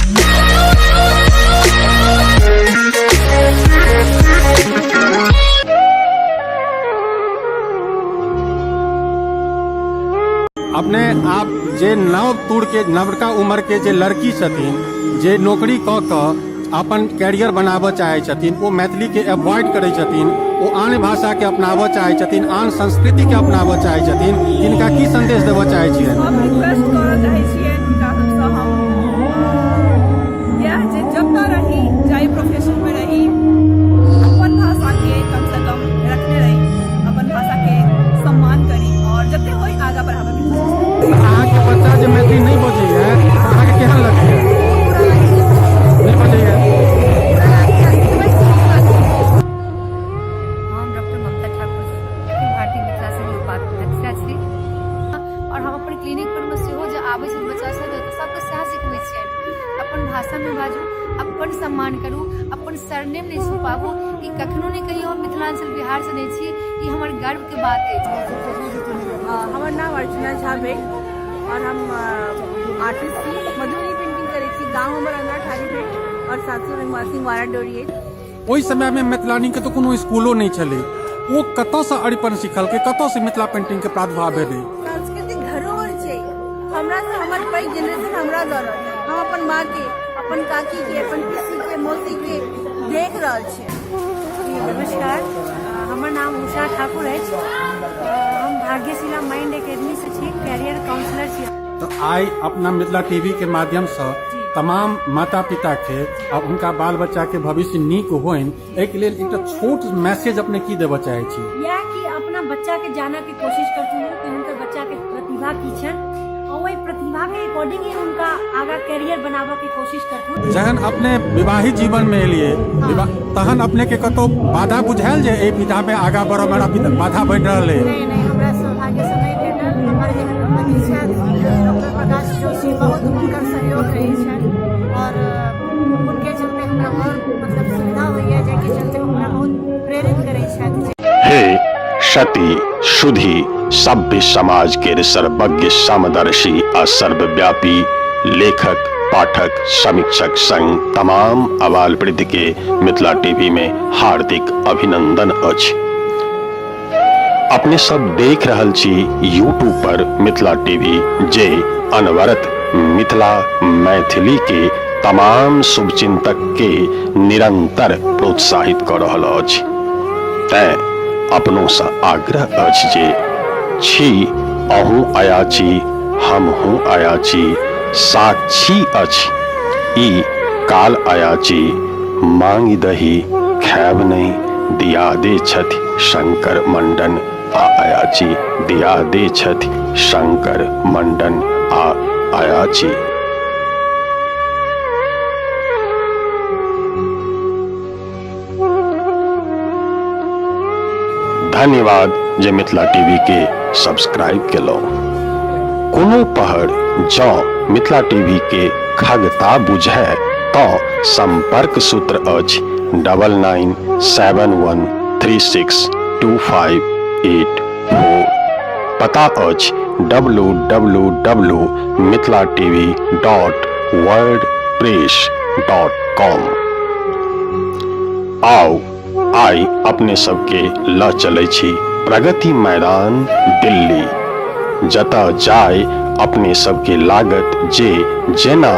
अपने आप जे नव तुर के नवका उम्र के जे लड़की छथिन, जे नौकरी कऽ कऽ अपन कैरियर बनाबऽ चाहै छथिन, ओ मैथिलीके एवॉइड करै छथिन, ओ आन भाषाके अपनाबऽ चाहै छथिन, आन संस्कृतिके अपनाबऽ चाहै छथिन, तिनका की संदेश देबऽ चाहै छियनि? हम रिक्वेस्ट करऽ चाहै छियनि हुनका सबसँ हम इएह जे जतऽ रही, जाहि प्रोफेशनमे रही, अपन भाषाके कमसँ कम रखने रही, अपन भाषाके सम्मान करी आओर जते होइ आगाँ बढ़ाबऽके कोशिश करी। अहाँके बच्चा जे मैथिली नहि बजैया, अहाँके केहन लगैया? नहि बजैया। हम डॉक्टर ममता ठाकुर, अखिल भारतीय मिथिला संघ उपाध्यक्षा छी और हम अपन क्लिनिक पर मे सेहो जे आबै छै बच्चा सब, तऽ सबके सएह सिखबै छियनि, अपन भाषामे बाजू, अपन सम्मान करू, अपन सरनेम नहि छुपाबू। ई कखनो नहि कहियौ हम मिथिलाञ्चल बिहारसँ नहि छी, ई हमर गर्वके बात अछि। हमर नाम अर्चना झा भेल और हम आर्टिस्ट छी, मधुबनी पेंटिंग करै छी। गाँव हमर अंधराठाढ़ी भेल और सासुर सिंहवाड़ा डोरी अछि। ओहि समयमे मैथिलानीके तऽ कोनो स्कूलो नहि छलै, ओ कतऽसँ अरिपन सिखलकै, कतऽसँ मिथिला पेंटिंगके प्रादुर्भाव भेलै? सांस्कृतिक धरोहर छै। हमरा से हमर पैघ जेनरेशन हमरा दऽ रहल, हम अपन माँ के, अपन काकी के, अपन पीसी के, मौसी के देख रहल छियै। नमस्कार, हमर नाम उषा ठाकुर अछि। हम भाग्यशिला माइंड एकेडमी से छी, कैरियर काउंसलर छी। तऽ आइ अपना मिथिला टीवी के माध्यमसँ तमाम माता पिता के आ हुनका बाल बच्चा के भविष्य नीक होइन, एहिके लेल एकटा छोट मैसेज अपने की देबऽ चाहै छी? इएह कि अपना बच्चा के जानऽ के कोशिश करथुन कि हुनकर बच्चा के प्रतिभा की छनि और ओहि प्रतिभा के अकॉर्डिंग ही हुनका आगा कैरियर बनाबऽ के कोशिश करथुन। जहन अपने विवाहित जीवन में एलिए, तहन अपने के कतौ बाधा बुझायल जे एहि विधा में आगा बढ़ऽ में बाधा बनि रहल है? नहीं नहीं, हमरा सौभाग्य से नहीं भेटल। हमर जे पति छथि डॉक्टर प्रकाश जोशी, बहुत हुनकर सहयोग रहै छनि और हुनके चलते हमरा और मतलब सुविधा होइए, जाहिके चलते हमरा बहुत प्रेरित करै छथि। हे सती सुधी सभ्य समाज के सर्वज्ञ, समदर्शी आ सर्वव्यापी लेखक, पाठक, समीक्षक संग तमाम अबाल वृद्ध के मिथिला टीवी में हार्दिक अभिनंदन अछि। अपने सब देख रहल छी यूट्यूब पर मिथिला टीवी, जे अनवरत मिथिला मैथिली के तमाम शुभचिंतक के निरंतर प्रोत्साहित क रहल अछि। तैं अपनो सँ आग्रह अछि जे छी अहूँ अयाची, हमहूँ अयाची, साक्षी अछि ई काल अयाची, मांगि दही खायब नहि दियादे छथि शंकर मंडन आ अयाची, दियादे छथि शंकर मंडन आ अयाची। धन्यवाद जे मिथिला टीवी के सब्सक्राइब केलहुँ। कोनो पहर जँ मिथिला टीवी के खगता बुझय तँ संपर्क सूत्र अछि 9971362584। पता अछि W W W Mithila TV dot WordPress dot com. आउ आइ अपने सबके ल चलै छी प्रगति मैदान दिल्ली, जतऽ जाय अपने सबके लागत जे जेना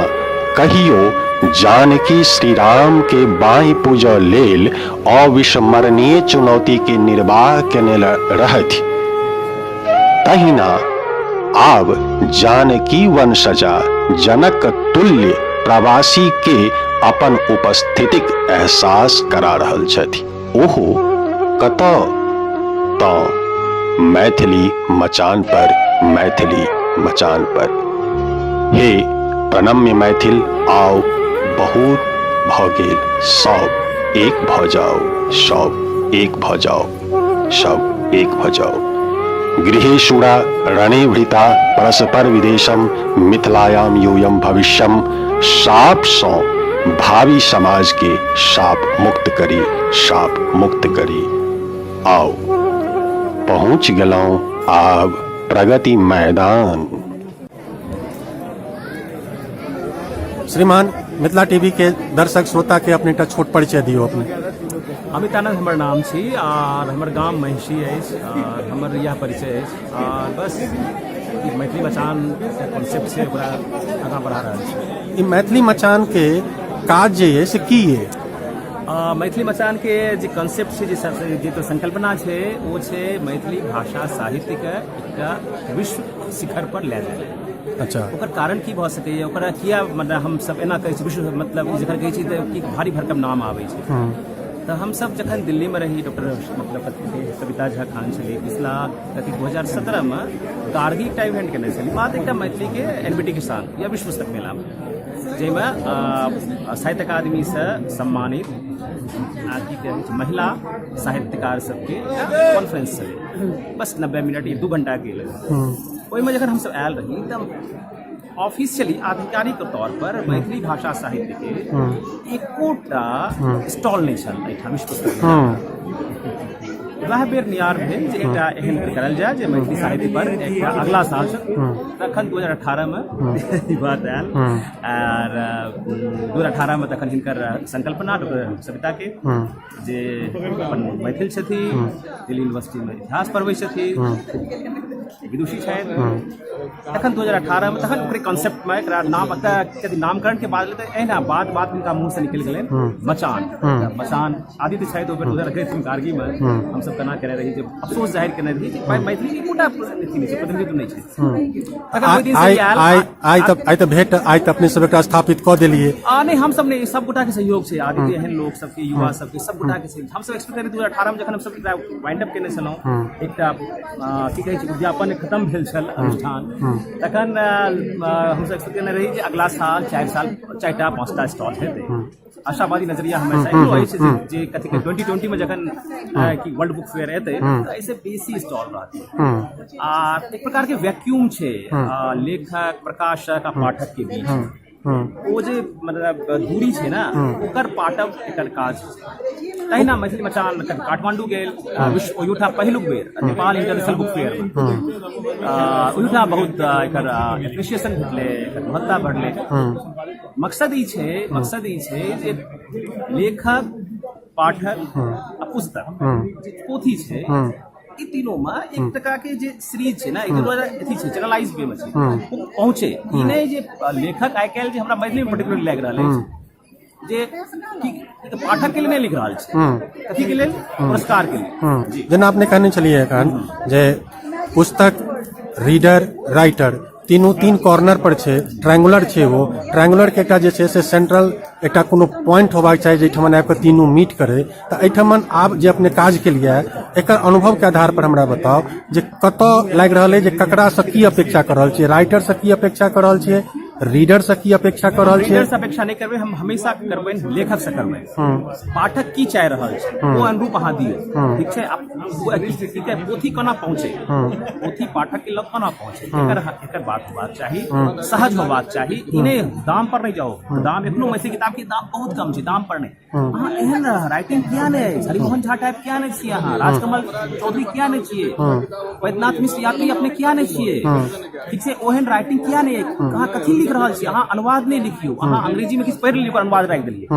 कहियो जानकी श्री राम के बाँहि पूजऽ लेल अविस्मरणीय चुनौती के निर्वाह केने रहथि, तहिना आब जानकी वंशजा जनक तुल्य प्रवासी के अपन उपस्थितिक एहसास करा रहल छथि। ओहो कतऽ तँ मैथिली मचान पर, मैथिली मचान पर। हे प्रणम्य मैथिल, आउ बहुत भऽ गेल, सब एक भऽ जाउ, सब एक भऽ जाउ, सब एक भऽ जाउ। गृहे शूरा रणे वृता परस्पर विदेशम मिथिलायाम यूयम भविष्यम। शाप सँ भावी समाज के शाप मुक्त करी, शाप मुक्त करी। आउ पहुँच गेलहुँ आब प्रगति मैदान। श्रीमान मिथिला टीवी के दर्शक श्रोता के अपने एकटा छोट परिचय दियौ अपने। अमित आनंद हमर नाम छी आर हमर गाम महिषी अछि आर हमर इएह परिचय अछि आर बस ई मैथिली मचान कॉन्सेप्ट छै ओकरा आगाँ बढ़ा रहल छी। ई मैथिली मचान के काज जे ये से की ये? मैथिली मचान के जे कॉन्सेप्ट छै, जे तो संकल्पना छै, ओ छै मैथिली भाषा साहित्य के एकटा विश्व शिखर पर लए जाय। ओकर कारण की भऽ सकैए, ओकरा किया मतलब हमसब एना कहै छी विश्व, मतलब जखन कहै छी तऽ की भारी भरकम नाम आबै छै। तऽ हमसब जखन दिल्लीमे रही, डॉक्टर मतलब सविता झा खान छली, पिछला कथी 2017मे गार्गी एकटा इवेंट केने छली मात्र एकटा मैथिलीके एन बी टी के संग या विश्व पुस्तक मेलामे, जाहिमे साहित्य अकादमीसँ सम्मानित आ की कहै छै महिला साहित्यकार सबके एकटा कॉन्फ्रेंस छलै, बस 90 मिनट या 2 घंटाके लेल। ओहिमे जखन हमसब आयल रही तऽ ऑफिशियली आधिकारिक तौर पर मैथिली भाषा साहित्य के एकोटा स्टॉल नहि छल एहिठाम विश्व पुस्तक मेला। वएह बेर नियार भेल जे एकटा एहन करल जाय जे मैथिली साहित्य पर एकटा अगला साल से, तखन 2018 मे ई बात आयल आर 2018 मे तखन हिनकर संकल्पना डॉक्टर सविता के, जे अपन मैथिल छथिन, दिल्ली यूनिवर्सिटीमे इतिहास पढ़बै छथिन, विदुषी छथि, तखन 2018 मे तखन ओकरे कॉन्सेप्टमे एकरा नाम एतऽ नामकरणके बाद तऽ एहिना बात बात हुनका मुँहसँ निकलि गेलै मचान। मचान आदित्य छथि, ओहि बेर 2021 गार्गीमे हमसब केना केने रही जे अफसोस जाहिर केने रही जे भाइ मैथिली एकोटा अथी नहि छै, प्रतिनिधित्व नहि छै। तखन ओहि दिनसँ आइ ई आयल। आइ आइ तऽ आइ तऽ भेट आइ तऽ अपने सब एकरा स्थापित कऽ देलियै। आ नहि, हम सब नहि, सब गोटा के सहयोग छै। आदित्य एहन लोक सबके, युवा सबके, सब गोटा के सहयोग। हम सब एक्सपेक्ट करी 2018 मे जखन हम सब एकरा वाइंड अप केने छलहुँ, एकटा की कहै छै उद्यापन खत्म भेल छल अनुष्ठान, तखन हम सब एक्सपेक्ट केने रही जे अगला साल 4 साल 4टा 5टा स्टॉल हेतै। आशावादी नजरिया हमेशा एखनो अछि जे कथी कहै 2020 मे जखन की वर्ल्ड बुक फेयर एतै तऽ एहिसँ बेसी स्टॉल रहतै। आ एक प्रकार के वैक्यूम छै लेखक, प्रकाशक आ पाठक के बीच, ओ जे मतलब दूरी छै ने, ओकर पाटब एकर काज छै। तहिना मैथिली मचान काठमांडू गेल विश्व ओहिठाम पहिलुक बेर नेपाल इंटरनेशनल बुक फेयर मे, ओहिठाम बहुत एकर एप्रिसिएशन भेटलै, एकर महत्ता बढ़लै। मकसद ई छै जे लेखक, पाठक आ पुस्तक जे पोथी छै, ई तीनों में एक टका के जे सीरीज छै ने, एक अथी छै, जनरलाइज वे में छै, ओ पहुँचे। ई नहि जे लेखक आइ काल्हि जे हमरा मैथिली में पर्टिकुलर लागि रहल अछि जे कि पाठक के लिए नहि लिख रहल छै, कथी के लेल? पुरस्कार के लेल। जी। जेना अपने कहने छलियै एखन जे पुस्तक, रीडर, राइटर तीनू तीन कॉर्नर पर छै, ट्रायंगुलर छै। ओ ट्रायंगुलर के एकटा जे छै से सेंट्रल एकटा कोनो पॉइंट होबाक चाही जाहिठाम आबि कऽ तीनू मीट करे। तऽ एहिठाम आब जे अपने काज केलियै, एकर अनुभव के आधार पर हमरा बताउ जे कतऽ लागि रहल अइ जे ककरासँ की अपेक्षा कऽ रहल छियै, राइटरसँ की अपेक्षा कऽ रहल छियै, रीडरसँ की अपेक्षा कऽ रहल छियै? रीडर से अपेक्षा नहि करबै हम, हमेशा करबै लेखक से करबै। पाठक की चाहि रहल छै, ओ अनुरूप अहाँ दियौ, ठीक छै? आब ओ की कहै, पोथी कोना पहुँचे, पोथी पाठक के लग कोना पहुँचे, एकर एकर बात होबाक चाही, सहज होबाक चाही। ई नहि दाम पर नहि जाओ, दाम एखनो मैथिली किताब के दाम बहुत कम छै, दाम पर नहि। अहाँ एहन राइटिंग किया नहि अछि? हरिमोहन झा टाइप किया नहि छियै अहाँ? राजकमल चौधरी किया नहि छियै? वैद्यनाथ मिश्र यात्री अपने किया नहि छियै? ठीक छै, ओहन राइटिंग किया नहि अछि? अहाँ कथी लिख रहल छी? अहाँ अनुवाद नहि लिखियौ, अहाँ अंग्रेजी में किछु पढ़ि लियौ, अनुवाद राखि देलियै,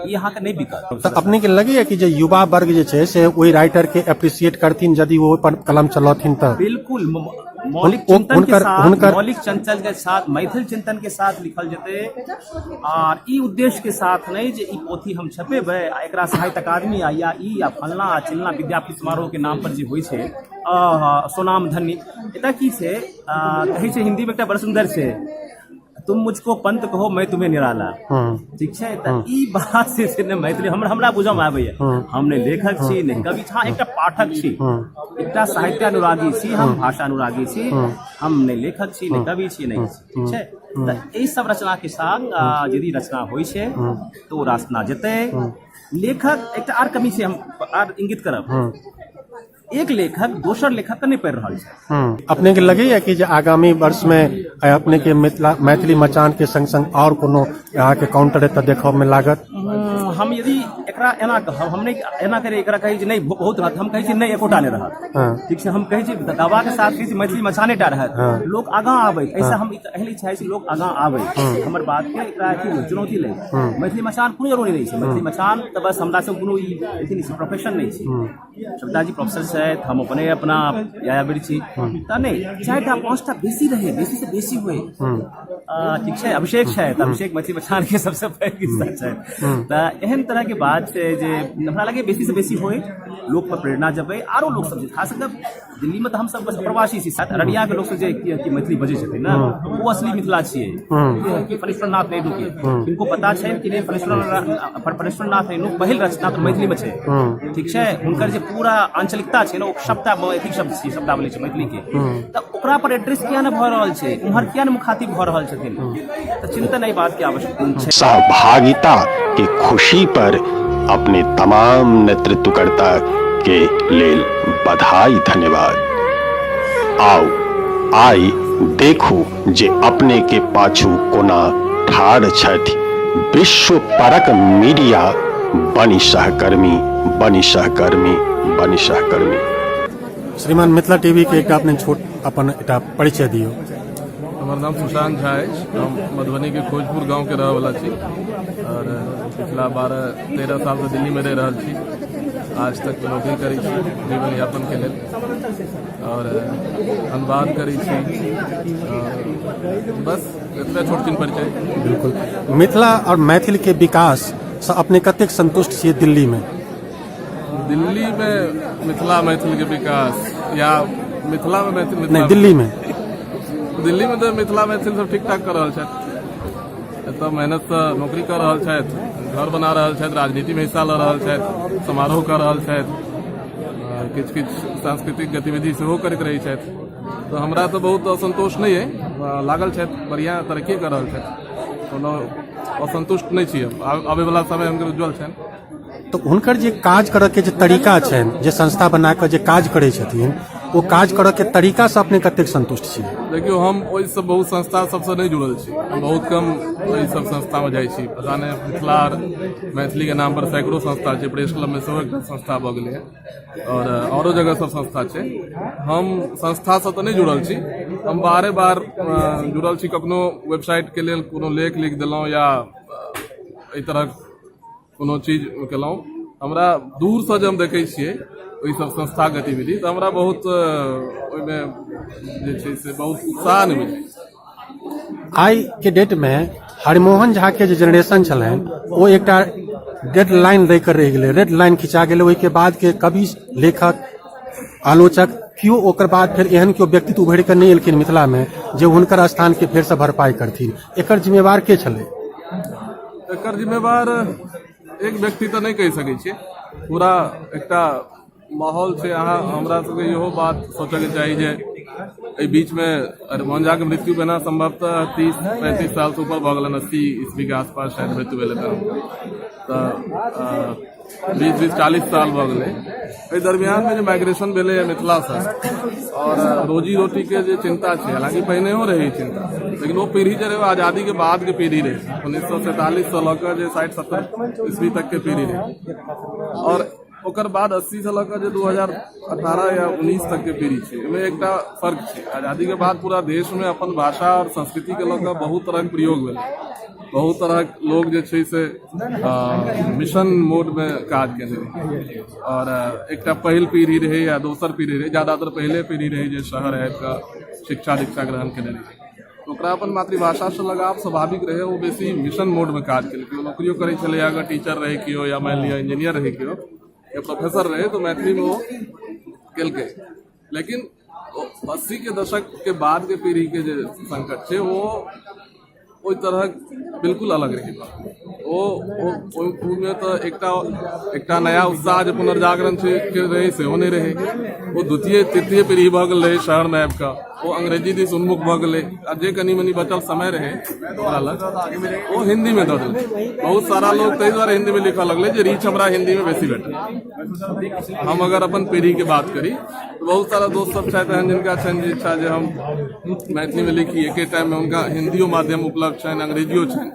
ई अहाँके नहि बिकत। तऽ अपने के लगैया कि जे युवा वर्ग जे छै से ओहि राइटर के अप्रिसिएट करथिन यदि ओ अपन कलम चलौथिन तऽ? बिल्कुल, मौलिक चिंतन के साथ, मौलिक चिंतन के साथ, मैथिल चिंतन के साथ लिखल जेतै आर ई उद्देश्य के साथ नहि जे ई पोथी हम छपेबै आ एकरा साहित्य अकादमी आ या ई आ फलना आ चिलना विद्यापति समारोह के नाम पर जे होइ छै सोनाम धन्य। एतऽ की छै, कहै छै हिंदी मे एकटा बड़ सुंदर छै, तुम मुझको पंत कहो मैं तुम्हें निराला। ठीक छै, तऽ ई बात जे छै ने मैथिली हमरा हमरा बुझऽ मे आबैया। हम नहि लेखक छी, नहि कवि छी, हाँ एकटा पाठक छी, एकटा साहित्यानुरागी छी, हम भाषानुरागी छी। हम नहि लेखक छी, नहि कवि छी, नहि छी। ठीक छै, तऽ एहि सब रचना के संग यदि रचना होइ छै तऽ ओ रचना जेतै। लेखक एकटा आर कमी छै, हम आर इंगित करब, एक लेखक दोसर लेखक के नहि पढ़ि रहल छै। अपने के लगैया कि जे आगामी वर्ष में अपने के मिथिला मैथिली मचान के संग संग और कोनो अहाँके काउंटर एतऽ देखऽ में लागत? हम यदि एकरा एना कहब, हम नहि एना करी एकरा कहै जे नहि बहुत रहत, हम कहै छी नहि एकोटा नहि रहत। ठीक छै, हम कहै छी दावाके साथ कहै छी मैथिली मचाने टा रहत, लोक आगाँ आबै। एहिसँ हम एहि लेल चाहै छी लोक आगाँ आबै, हमर बातके एकरा अथी चुनौती लै। मैथिली मचान कोनो जरूरी नहि छै, मैथिली मचान तऽ बस हमरा सब कोनो ई अथी नहि छै, प्रोफेशन नहि छै। सविताजी प्रोफेसर छथि, हम अपने अपना यायावीर छी, तऽ नहि 4टा 5टा बेसी रहै, बेसी से बेसी होइ। ठीक छै, अभिषेक छथि, अभिषेक मैथिली मचानके सबसँ पैघ हिस्सा छथि। तऽ एहन तरहके बात छै जे हमरा लगैए बेसी से बेसी होइ, लोक पर प्रेरणा जबै, आरो लोक सब जे खास कऽ दिल्लीमे तऽ हमसब बस प्रवासी छी, शायद अररियाके लोक सब जे कि मैथिली बजै छथिन ने, ओ असली मिथिला छियै। कि फणीश्वर नाथ रेणुके किनको पता छै कि नहि? फणीश्वर नाथ रेणु पहिल रचना तऽ मैथिलीमे छै। ठीक छै, हुनकर जे पूरा आंचलिकता छै ने, ओ शब्द अथी शब्द छियै, शब्दावली छै मैथिलीके, तऽ ओकरा पर एड्रेस किया नहि भऽ रहल छै, उम्हर किया नहि मुखातिब भऽ रहल छथिन? तऽ चिंतन एहि बातके आवश्यक छै। सहभागिता के खुशी पर अपने तमाम नेतृत्वकर्ता के लेल बधाई, धन्यवाद। आउ आइ देखू जे अपने के पाछू कोना ठाढ़ छथि विश्व परक मीडिया। बनि सहकर्मी, बनि सहकर्मी, बनि सहकर्मी। श्रीमान, मिथिला टीवी के एकटा अपने छोट अपन एकटा परिचय दियौ। हमर नाम सुशांत झा अछि, हम मधुबनीके खोजपुर गाँवके रहयवला छी आओर पिछला 12-13 सालसँ दिल्लीमे रहि रहल छी। आज तक नौकरी करै छी जीवन यापनके लेल आओर अनुवाद करै छी, बस एतबे छोट छिन परिचय। बिल्कुल। मिथिला और मैथिल के विकास से अपने कतेक संतुष्ट छियै दिल्ली में? दिल्लीमे मिथिला मैथिलके विकास या मिथिलामे मैथिल? नहीं, दिल्ली में। दिल्लीमे तऽ मिथिला मैथिल सब ठीक ठाक कऽ रहल छथि। एतऽ मेहनतसँ नौकरी कऽ रहल छथि, घर बना रहल छथि, राजनीतिमे हिस्सा लऽ रहल छथि, समारोह कऽ रहल छथि, किछु किछु सांस्कृतिक गतिविधि सेहो करैत रहै छथि। तऽ हमरा तऽ बहुत असन्तोष नहि अइ लागल छथि, बढ़िआँ तरक्की कऽ रहल छथि, कोनो असन्तुष्ट नहि छी हम। आबैवला समय हुनकर उज्जवल छनि। तऽ हुनकर जे काज करऽ के जे तरीका छनि, जे संस्था बना कऽ जे काज करै छथिन, ओ काज करऽ के तरीका से अपने कतेक संतुष्ट छी? देखियौ, हम ओहि सब बहुत संस्था सबसँ नहि जुड़ल छी, हम बहुत कम ओहि सब संस्थामे जाइ छी। पता नहि, मिथिला आर मैथिलीके नाम पर सैकड़ो संस्था छै, प्रेस क्लबमे सेहो एकटा संस्था भऽ गेलै आओर औरो जगह सब संस्था छै। हम संस्थासँ तऽ नहि जुड़ल छी, हम बारे बार जुड़ल छी, कखनो वेबसाइटके लेल कोनो लेख लिख देलहुँ या एहि तरहक कोनो चीज केलहुँ। हमरा दूरसँ जे हम देखै छियै ओहि सब संस्था गतिविधि, तऽ हमरा बहुत ओहिमे जे छै से बहुत उत्साह नहि बुझाइ। आइ के डेट में हरिमोहन झा के जे जनरेशन छलनि, ओ एकटा रेड लाइन दै के रहि गेलै, रेड लाइन खिंचा गेलै। ओहिके बाद के कवि, लेखक, आलोचक केओ ओकर बाद फेर एहन केओ व्यक्तित्व उभरि कऽ नहि एलखिन मिथिला में जे हुनकर स्थान के फेरसँ भरपाई करथिन। एकर जिम्मेवार के छलै? एकर जिम्मेवार एक व्यक्ति तऽ नहि कहि सकै छियै, पूरा एकटा माहौल छै। अहाँ हमरा सबके इहो बात सोचऽके चाही जे एहि बीचमे हरिमोहन झाके मृत्यु भेना सम्भवतः 30-35 सालसँ ऊपर भऽ गेलनि, 80 ईस्वीके आसपास शायद मृत्यु भेल हेतनि हुनकर, तऽ 20-20-40 साल भऽ गेलै। एहि दरमियानमे जे माइग्रेशन भेलैए मिथिलासँ आओर रोजी रोटीके जे चिन्ता छै, हालाँकि पहिनेहो रहै ई चिन्ता, लेकिन ओ पीढ़ी जे रहै ओ आजादीके बादके पीढ़ी रहै, 1947सँ लऽ कऽ जे 60-70 ईस्वी तकके पीढ़ी रहै आओर ओकर बाद 80सँ लऽ कऽ जे 2018 या 19 तकके पीढ़ी छै, ओहिमे एकटा फर्क छै। आजादीके बाद पूरा देशमे अपन भाषा आओर संस्कृतिके लऽ कऽ बहुत तरहक प्रयोग भेलै, बहुत तरहक लोक जे छै से मिशन मोडमे काज केने रहै आओर एकटा पहिल पीढ़ी रहै या दोसर पीढ़ी रहै, ज्यादातर पहिले पीढ़ी रहै जे शहर आबि कऽ शिक्षा दीक्षा ग्रहण केने रहै, ओकरा अपन मातृभाषासँ लगाव स्वाभाविक रहै। ओ बेसी मिशन मोडमे काज केलकै। ओ नौकरियो करै छलै, अगर टीचर रहै केओ या मानि लिअ इंजीनियर रहै केओ या प्रोफेसर रहै, तऽ मैथिलीमे ओ केलकै। लेकिन 80के दशकके बादके पीढ़ीके जे संकट छै, ओ ओहि तरहक बिल्कुल अलग रहै। ओ ओहिमे तऽ एकटा एकटा नया उत्साह जे पुनर्जागरण छै के रहै, सेहो नहि रहै। ओ द्वितीय तृतीय पीढ़ी भऽ गेल रहै शहरमे आबि कऽ, ओ अंग्रेजी दिस उन्मुख भऽ गेलै आ जे कनि मनि बचल समय रहै ओकरा लग, ओ हिन्दीमे दऽ देलकै। बहुत सारा लोग ताहि दुआरे हिन्दीमे लिखऽ लगलै जे रीच हमरा हिन्दीमे बेसी भेटल। हम अगर अपन पीढ़ीके बात करी तऽ बहुत सारा दोस्त सब छथि एहन जिनका छनि जे इच्छा जे हम मैथिलीमे लिखी, एके टाइममे हुनका हिन्दियो माध्यम उपलब्ध छनि, अंग्रेजियो छनि।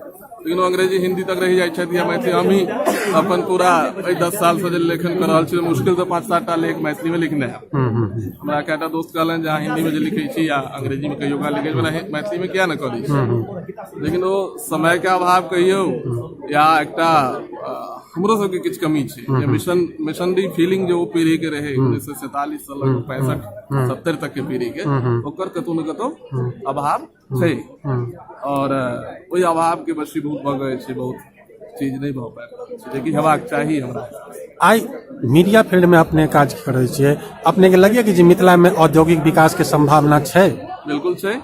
लेकिन ओ अंग्रेजी हिंदी तक रहि जाइ छथि या मैथिली। हमही अपन पूरा एहि 10 सालसँ जे लेखन कऽ रहल छी, मुश्किलसँ 5-7 टा लेख मैथिलीमे लिखने हैब। हमरा कएटा दोस्त कहलनि जे अहाँ हिन्दीमे जे लिखै छी या अंग्रेजीमे कहियो काल लिखै छी, मैथिलीमे किया नहि करै छी? लेकिन ओ समयके अभाव कहियौ या एकटा हमरो सबके किछु कमी छै जे मिशनरी फीलिंग जे ओ पीढ़ीके रहै, 1947 सँ लऽ कऽ 65-70 तकके पीढ़ीके, ओकर कतहु ने कतहु अभाव छै आओर ओहि अभावके वशीभूत भऽ गेल छै, बहुत चीज नहि भऽ पाबि रहल छै जेकि हेबाक चाही हमरा। आइ मीडिया फील्डमे अपने काज करै छियै, अपनेके लगैए कि जे मिथिलामे औद्योगिक विकासके सम्भावना छै? बिल्कुल छै,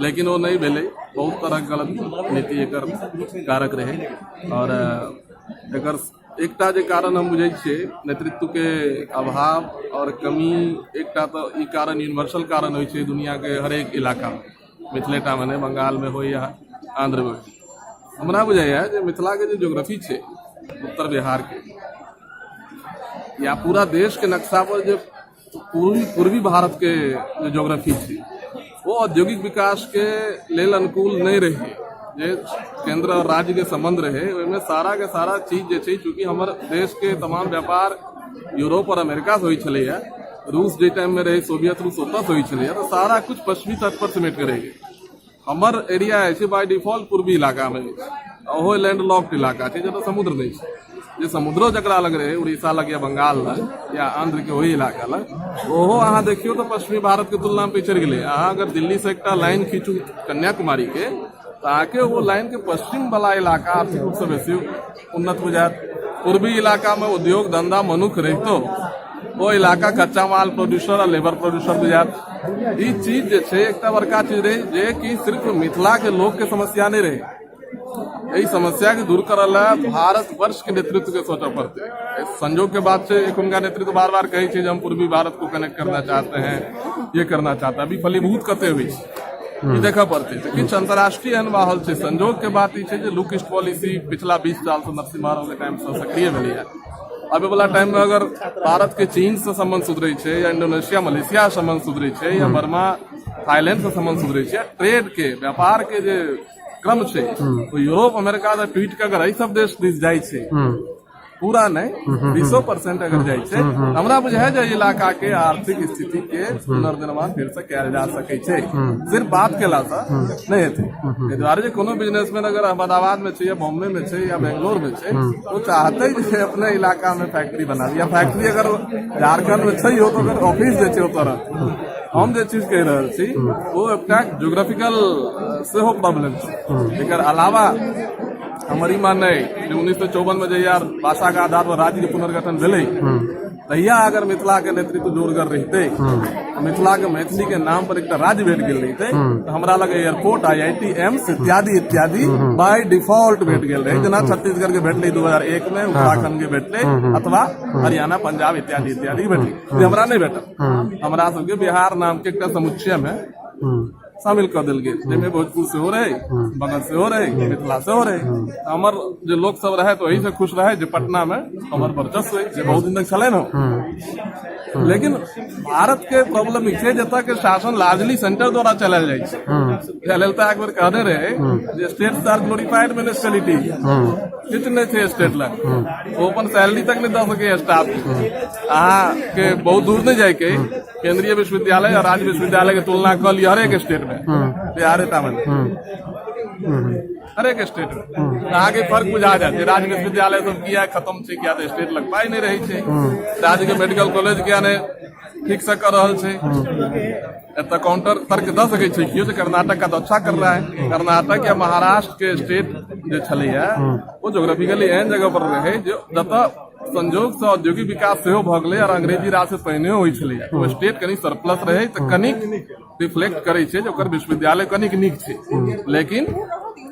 लेकिन ओ नहि भेलै। बहुत तरहक गलत नीति एकर कारक रहै आओर एकर एकटा जे कारण हम बुझै छियै, नेतृत्वके अभाव आओर कमी। एकटा तऽ ई कारण यूनिवर्सल कारण होइ छै दुनिआके हरेक इलाकामे, मिथिलेटामे नहि, बंगालमे होइ या आंध्रमे होइ। हमरा बुझाइए जे मिथिलाके जे ज्योग्राफी छै, उत्तर बिहारके या पूरा देशके नक्शा पर जे पूर्वी पूर्वी भारतके जे ज्योग्राफी छै, ओ औद्योगिक विकासके लेल अनुकूल नहि रहै। जे केंद्र और राज्यके संबंध रहै, ओहिमे सारा के सारा चीज जे छै, चूँकि हमर देशके तमाम व्यापार यूरोप और अमेरिका से होइ छलैया, रूस जाहि टाइममे रहै, सोवियत रूस, ओतऽ से होइ छलैया, तऽ सारा कुछ पश्चिमी तट पर सिमटि कऽ रहि गेल। हमर एरिया जे छै, बाय डिफॉल्ट पूर्वी इलाकामे अछि आ ओहो लैंड लॉक्ड इलाका छै, जतऽ समुद्र नहि छै। जे समुद्रो जकरा लग रहै, उड़ीसा लग या बंगाल लग या आंध्रके ओहि इलाका लग, ओहो अहाँ देखियौ तऽ पश्चिमी भारतके तुलनामे पिछड़ि गेलै। अहाँ अगर दिल्लीसँ एकटा लाइन खींचू कन्याकुमारीके, तऽ अहाँके ओ लाइनके पश्चिम वाला इलाका आर्थिक रूपसँ बेसी उन्नत बुझायत। पूर्वी इलाकामे उद्योग धंधा मनुख रहितो ओ इलाका कच्चा माल प्रोड्यूसर आ लेबर प्रोड्यूसर बुझायत। ई चीज जे छै, एकटा बड़का चीज रहै, जे कि सिर्फ मिथिलाके लोकके समस्या नहि रहै। एहि समस्या के दूर करऽ लए भारत वर्ष के नेतृत्व के सोचऽ पड़तै। संजोग के बात छै, एखुनका नेतृत्व बार बार कहै छै जे हम पूर्वी भारत को कनेक्ट करना चाहते हैं, ये करना चाहते हैं। अभी फलीभूत कते होइ छै, ई देखऽ पड़तै। तऽ किछु अंतर्राष्ट्रीय एहन माहौल छै। संजोग के बात ई छै जे लुक ईस्ट पॉलिसी पिछला 20 साल से नरसिम्हा राव के टाइम से सक्रिय भेलैया। आबे वाला टाइम में अगर भारत के चीन से संबंध सुधरे छै या इंडोनेशिया, मलेशिया संबंध सुधरे छै या बर्मा, थाईलैंड से संबंध सुधरे छै, ट्रेड के, व्यापार के जे क्रम छै, ओ यूरोप, अमेरिका से टूटि के अगर एहि सब देश दिस जाइ छै, पूरा नहि, 20% अगर जाइ छै, तऽ हमरा बुझाय जे इलाका के आर्थिक स्थिति के पुनर्निर्माण फेर से कयल जा सकै छै। सिर्फ बात केला से नहि हेतै, एहि दुआरे जे कोनो बिजनेसमैन अगर अहमदाबाद में छै या बॉम्बे में छै या बेंगलोर में छै, ओ चाहते जे अपने इलाका में फैक्ट्री बनाबी या फैक्ट्री अगर झारखंड में छै तो ओकर ऑफिस जे छै ओतऽ रहतै। हम जे चीज कहि रहल छी, ओ एकटा ज्योग्राफिकल सेहो प्रॉब्लम छै। एकर अलावा हमर ई माननाइ जे 1954 मे जहिया भाषाके आधार पर राज्यके पुनर्गठन भेलै, तहिया अगर मिथिलाके नेतृत्व जोरगर रहितै, मिथिलाके मैथिलीके नाम पर एकटा राज्य भेट गेल रहितै, तऽ हमरा लग एयरपोर्ट, आईआईटी, एम्स इत्यादि इत्यादि बाय डिफॉल्ट भेट गेल रहै, जेना छत्तीसगढ़ के भेटलै 2001 मे, उत्तराखंड के भेटलै अथवा हरियाणा, पंजाब इत्यादि इत्यादि भेटलै, जे हमरा नहि भेटल। हमरा सबके बिहार नाम के एकटा समुच्चय मे शामिल कऽ देल गेल, जाहिमे भोजपुर सेहो रहै, बगल सेहो रहै, मिथिला सेहो रहै। हमर जे लोक सब रहै, तऽ ओहिसँ खुश रहै जे पटना मे हमर वर्चस्व अछि, जे बहुत दिन तक छलै ने। लेकिन भारत के प्रॉब्लम ई छै, जतऽ के शासन लार्जली सेंटर द्वारा चलायल जाइ छै। जयललिता एक बेर कहने रहै जे स्टेट्स आर ग्लोरीफाइड म्यूनिसिपैलिटी। किछु नहि छै स्टेट लग, ओ अपन सैलरी तक नहि दऽ सकैया स्टाफ के। अहाँके बहुत दूर नहि जाइके, केंद्रीय विश्वविद्यालय और राज्य विश्वविद्यालय के तुलना कऽ लिअ हरेक स्टेट में, बिहारे टा में नहि, हरेक स्टेट में, अहाँके फर्क बुझा जायत जे राज्य विश्वविद्यालय सब किया खत्म छै। किया तऽ स्टेट लग पाइ नहि रहै छै। राज्य के मेडिकल कॉलेज किया नहि ठीक से कऽ रहल छै? एतऽ काउंटर तर्क दऽ सकै छै केओ जे कर्नाटक का तो अच्छा कर रहा है। कर्नाटक या महाराष्ट्र के स्टेट जे छलैया, ओ जोग्राफिकली एहन जगह पर रहै जे जतऽ संजोग से औद्योगिक विकास सेहो भऽ गेलै और अंग्रेजी राज से पहिने होइ छलैया। ओ स्टेट कनि सरप्लस रहै, तऽ कनिक रिफ्लेक्ट करै छै जे ओकर विश्वविद्यालय कनिक नीक छै, लेकिन